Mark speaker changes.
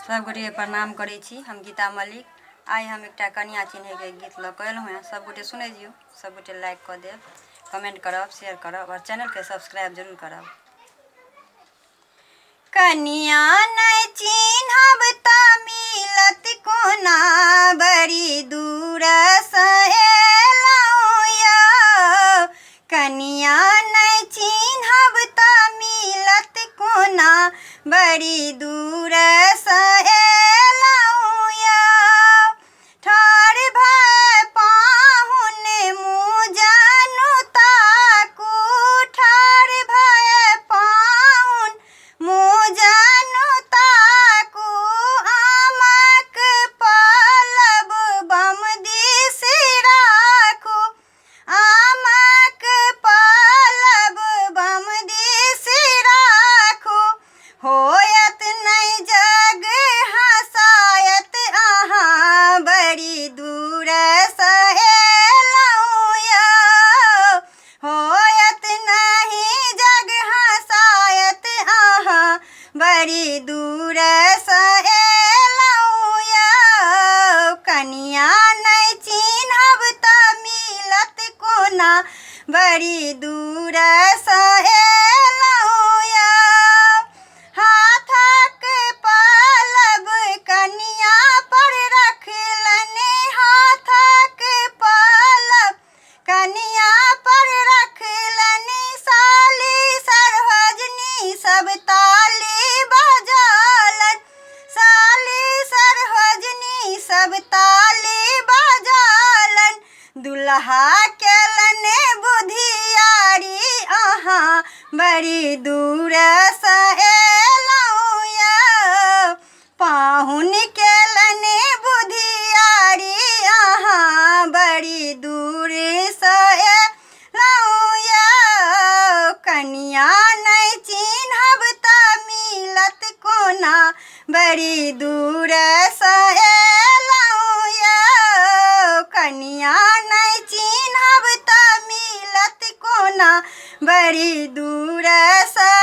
Speaker 1: सब गोटेके प्रणाम करै छी। हम गीता मल्लिक। आइ हम एकटा कनिया चिन्हैके गीत लऽ कऽ एलहुँ हेँ। सब गोटे सुनै जियौ, सब गोटे लाइक कऽ देब, कमेंट करब, शेयर करब आओर चैनलके सब्सक्राइब जरूर करब। कनिया नहि चिन्हब तऽ मिलत कोना, बड़ी दूरसँ एलहुँ यौ। कनिया नहि चिन्हब तऽ मिलत कोना, बड़ी दूरसँ एलहुँ यौ। ठाढ़ भए पाहुन मुँह जनु ताकू, ठाढ़ भए पाहुन मुँह जनु ताकू, आमक पलब बम दिस राखू, आमक पलब बम दिस राखू, होयत नहि जग हँसायत अहाँ, बड़ी दूरसँ एलहुँ यौ। होयत नहि जग हँसायत अहाँ, बड़ी दूरसँ एलहुँ यौ। कनिया नहि चिन्हब तऽ मिलत कोना, बड़ी दूरसँ एलहुँ यौ। हाथक पलब कनिया पर रखलनि, हाथक पलब कनिया पर रखलनि, साली सरहोजनी सब ताली बजौलनि, साली सरहोजनी सब ताली बजौलनि, दुल्हा केलनि बुधियारी अहाँ, बड़ी दूरसँ एलहुँ यौ। पाहुन केलनि बुधियारी अहाँ, बड़ी दूरसँ एलहुँ यौ। कनिया नहि चिन्हब तऽ मिलत कोना, बड़ी दूरसँ एलहुँ यौ। कनिया नहि चिन्हब तऽ मिलत कोना, बड़ी दूरसँ।